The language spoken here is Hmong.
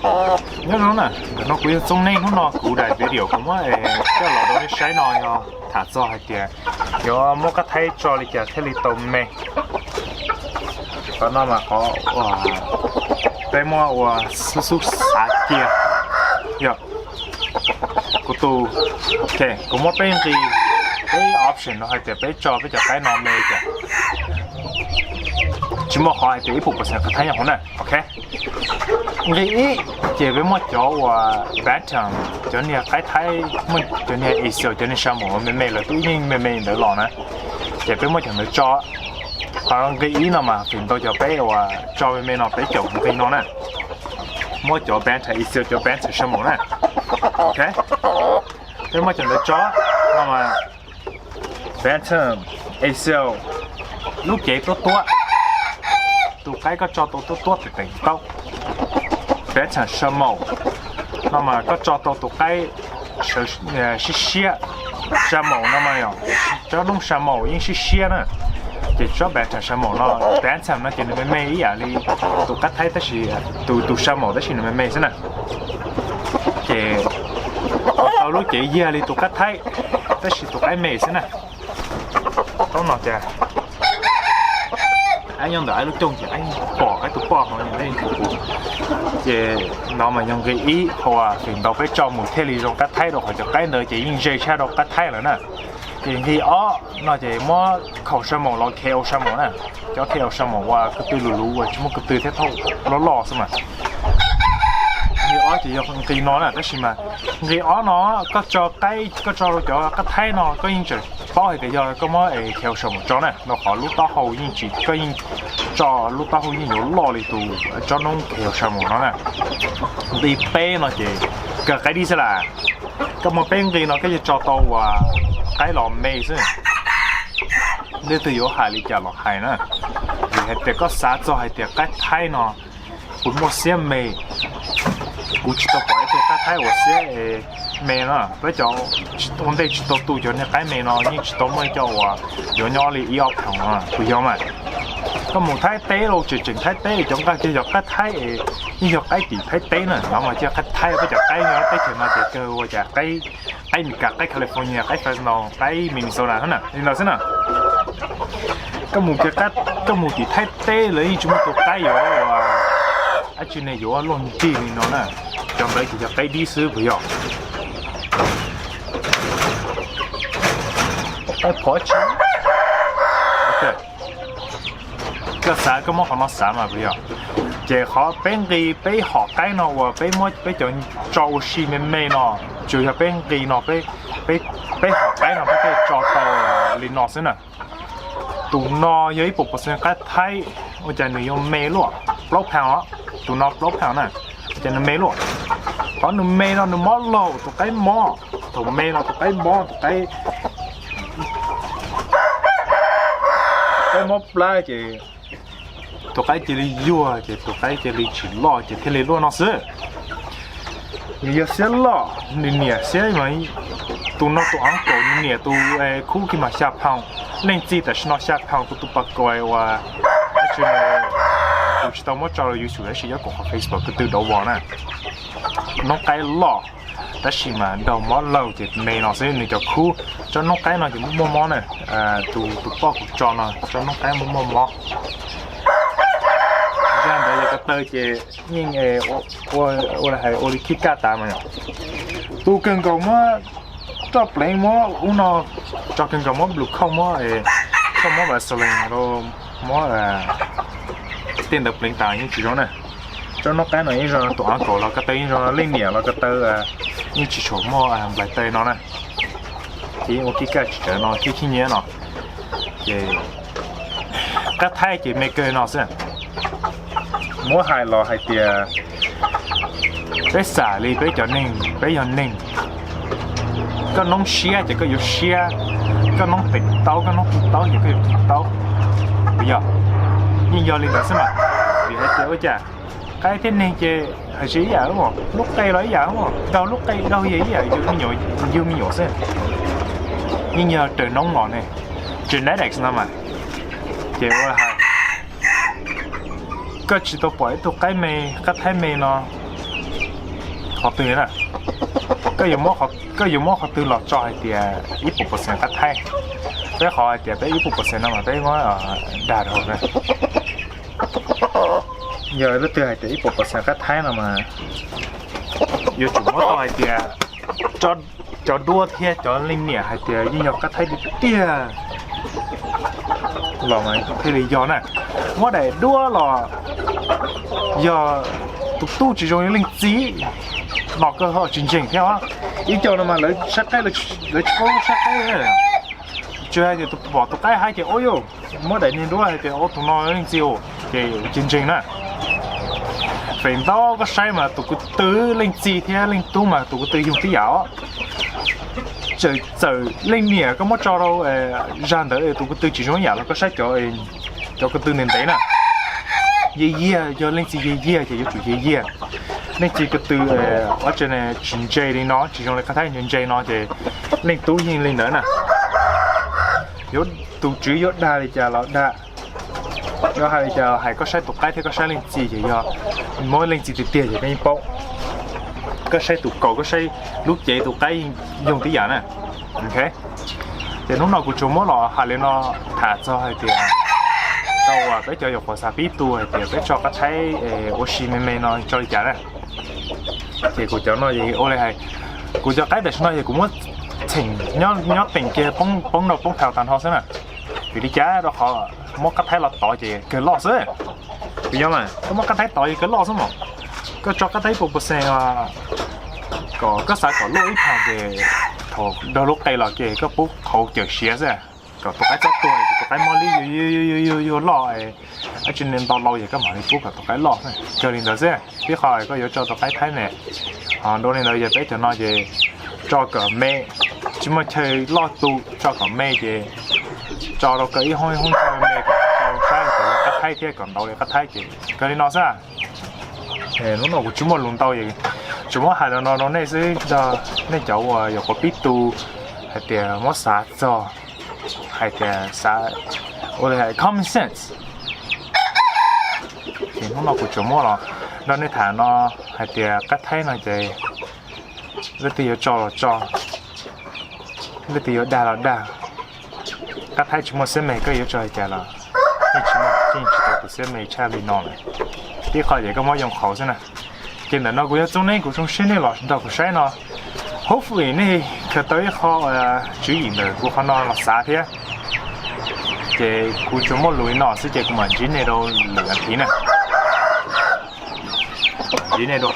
Nyob zoo na, ntawm no kuv yog Txooj Neej. Hnub no kuv daim video kuv muab coj los rau nej saib no yog tham txog hais tias yuav muab qab thaib tso li cas thiaj li tau me. Qhov no mas qhov uas peb muab ua xub xub xav cia. Yog kuv tus, ok, kuv muab peb nqi, peb option no hais tias peb tso peb cov qaib no me cas. Tsis muaj qhov hais tias ib puas percent qab thaib nyob hauv na, ok. Nqi ib, ces peb muab cov uas bantam, cov niag qaib thaib, muaj cov niag Asia, cov niag sa maum me me lawv twb yeej me me ntawd los na, ces peb muab cov ntawd tso. Qhov nqi ib no mas feem ntau cov peb uas tso me me no peb caum nqi no na, muab cov bantam Asia, cov bantam sa maum na, ok. Peb muab cov ntawd tso no mas bantam Asia, lub cev tuab tuab, tus qaib koj tso tau tuab tuab teem teem taub. Bantam sa maum no mas koj tso tau tus qaib siab siab. Sa maum no mas yog tsob noob sa maum yeej siab siab na, ces tsob bantam sa maum no, bantam no ces nws me me ib yam li tus qab thaib tab sis, tus tus sa maum tab sis nws me me xwb na. Ces tau lub cev yag li tus qab thaib tab sis tus qaib me xwb na. Taub no cas aib nyob ntawm aib lub cooj ces aib pom aib tus poj hauv, ces no mas yog nqi ib, qhov uas feem ntau peb tso mus thiaj li zoo qab thaib rau qhov cov qaib ntawd ces yeej ze tshaj rau qab thaib lawm na. Ces nqi ob no ces muab khaum sa maum los khe au sa maum na. Cov khe au sa maum uas ko tw lus luv uas tsis muaj ko tw thiab thauj loj loj xwb mas. Nqi ob ces yog nqi no na, tab sis mas nqi ob no koj tso qaib, koj tso rau cov qab thaib no koj yeej tseem paub hais tias yog koj muab khe au sa maum tso na, rau qhov lub taub hau yeej tsis, koj yeej tso lub taub hau yeej yuav loj li tus tsob noob khe au sa maum no na. Nqi peb no ces kawg qaib dib xwb las. Koj muaj peb nqi no koj yuav tso tau uas qaib los me xwb. Leej twg yuav hais li cas los hais na, vim hais tias koj xav txog hais tias qaib thaib no puas muaj siab me. Kuv tsis tau pom ib tug qaib thaib uas siab me na, peb cov ua ntej tsis tau tu cov niag qaib me no yeej tsis tau muaj ib co uas yuav nyob li ib ob phaum no puas yog mas. Koj mus Thaib teb los tseem tseem Thaib teb cov nqaij kiag yog qaib thaib es yeej yog qaib tim Thaib teb na, no mas cia qaib thaib, peb cov qaib nyob teb chaws no ces kawg ua cas qaib, qaib Meskas, qaib California, qaib Fresno, qaib Minnesota na li no xwb na. Koj mus, koj mus tim Thaib teb lawv yeej tsis muaj tus qaib yuav, dab tsi ne yuav luaj nrig li no na. Cov ntawd ces yog qaib dib xwb puas yog? Qaib phov tsi. Koj xav, koj muab qhov no xav mas puas yog? Ces qhov peb nqi peb hom qaib no uas peb muab peb cov tso ua si me me no, tsuas yog peb nqi no, peb hom qaib no peb thiaj tso tau li no xwb na. Tus no yog ib puas percent qaib thaib, ua cas nws yuav me luaj, plaub pound os, tus no plaub pound na, ua cas nws me luaj? Qhov nws me no nws mob laug, tus qaib mob, thaum me no tus qaib mob, tus qaib, qaib mob plab ces tus qaib cia li yuag ces tus qaib cia li tsis loj ces thiaj li luaj no xwb. Nws yog siab loj, nws niam siab mas, tus no tus uncle nws niam tus khub kiag mas xya pound, leej txiv tam sim no xya pound, kuv tus pas kais uas, tab sis kuv tsis tau muab tso rau YouTube tab sis nyob kuv qhov Facebook ko tw dauv vos na. Noob qaib loj, tab sis mas nraug mob laug ces me no xwb, nws cov khub, tsob noob qaib no ces muaj muaj mob na. Tus, tus poj kuv tso no tsob noob qaib muaj muaj mob. Zaj ntawd yog ko taw ces yeej ua, ua li hais ua li khib kaj tas mas yom. Tu kawg nkaus muab roj pleev muab ub no, tso kawg nkaus muab blue coat muab, koj muab Vaseline rau, muab tej ntawd pleev tas yeej tsis zoo na. Tsob noob qaib no yeej zoo, tus uncle los ko taw yeej zoo, leej niam los ko taw yeej tsis tshua muaj nplais taw no na. Ces yeej ua khib kaj tsis tawv no, khib khib nyiab no. Ces qab thaib ces me kawg no xwb. Muab hais los hais tias peb xam li peb cov neeg, peb yog neeg, koj noob siab ces koj yuav siab, koj noob teem taub, koj noob tu taub ces koj yuav tu taub. Puas yog? Yeej yog li ntawd xwb mas. Vim hais tias ua cas qaib thiab neeg ces hais tias ib yam, lub qe los ib yam, daug lub qe daug yog ib yam, yug me nyuam xwb. Yeej yog raws noob los ne, genetics no mas. Ces ua hais koj tsis tau pom ib tug qaib me, qab thaib me no, qhov twg na. Koj yuav muab qhov twg los tso hais tias ib puas percent qab thaib. Peb qhov hais tias peb ib puas percent no mas peb muab dag rau na. Yog leej twg hais tias ib puas percent qab thaib no mas yuav tsum muab tau hais tias cov duab thiab cov leej niam hais tias yeej yog qab thaib tiag tiag los mas thiaj li yog na. Muab daim duab los yog tus tub tsis zoo li leej txiv no koj ho tsis ntseeg thiab os. Ib co no mas lawv saib qaib, lawv tsis paub saib qaib. Tsis hais tias tus pom tus qaib haib ces ua yuj, muab daim niag duab hais tias ua tus no leej txiv ua ces cia ntseeg na. Feem ntau koj saib mas tus ko tw leej txiv thiab leej tub mas tus ko tw yog tib yam os. Txawm leej niam koj muab tso rau zag ntawd tus ko tw tsis zoo ib yam los koj saib cov ko tw ntev ntev na, yiag yiag, yog leej txiv yiag yiag ces yuav tsum yiag yiag. Leej txiv ko tw ob tse ne tsis ntse li no, tsis zoo li qab thaib ntse ntse no ces leej tub yeej li ntawd na. Yuav tus tswv yuav dag li cas los dag, yuav hais li cas hais koj saib tus qaib thiab koj saib leej txiv ces yog muab leej txiv tiag tiag ces koj yeej paub. Koj saib tus kaus, koj saib lub cev tus qaib yeej yoog tib yam na. Ok, ces hnub no kuv tsuas muab los hais li no tham txog hais tias tau uas peb cov yuav qhuav xav pib tu hais tias peb tso qab thaib ua si me me no tso li cas na. Ces kuv cov no ua li hais, kuv cov qaib tam sim no ces kuv muab txheem nyob teem kiag poob nrau poob thaus tag nrho xwb na. Vim li cas? Rau qhov muab qab thaib los tov ces kawg loj xwb. Vim yog mas koj muab qab thaib tov ces kawg loj xwb mas. Koj tso qab thaib ib puas percent kom koj xav kom luaj ib phaum ces thaum daug lub qe los ces koj pub qhauv cawm siav xwb, kom tus qaib txhob tuag, tus qaib mob li yuag yuag loj, ab tsi ne ntau lau ces koj mam li pub kom tus qaib loj. Kawg li ntawd xwb. Tib qho koj yuav tso tus qaib thaib ne, ho dua li ntawd yog peb cov no ces tso kom me, tsis muaj chaw loj tu, tso kom me ces tso rau kom ib hoob ib hoob chaw me kom tau saib kom qab thaib thiab kom ntau li qab thaib ces kawg li no xwb. Hnub no kuv tsis muaj lus ntau, tsuas muab hais li no rau nej xwb, nej cov uas yuav qhuav pib tu hais tias muab xav txog hais tias xav ua li hais common sense. Ces hnub no kuv tsuas muab los nrog nej tham no hais tias qab thaib no ces leej twg yuav tso los tso, leej twg yuav dag los dag. Qab thaib tsis muaj xiab me, koj yuav tso li cas los yeej tsis muaj, yeej tsis tau tus xiab me tshaj li no lawm. Tib qho ces koj muab yoo qhauv xwb na. Ces ntawm no kuv yog Txooj Neeb, kuv zoo siab nej los nrog kuv saib no. Hopefully nej khaws tau ib qho tswv yim ntawm kuv qhov no los xav thiab. Ces kuv tsuas muaj lus li no xwb ces kuv mam ntsib nej rau lwm as thiv na. Ntsib nej dua.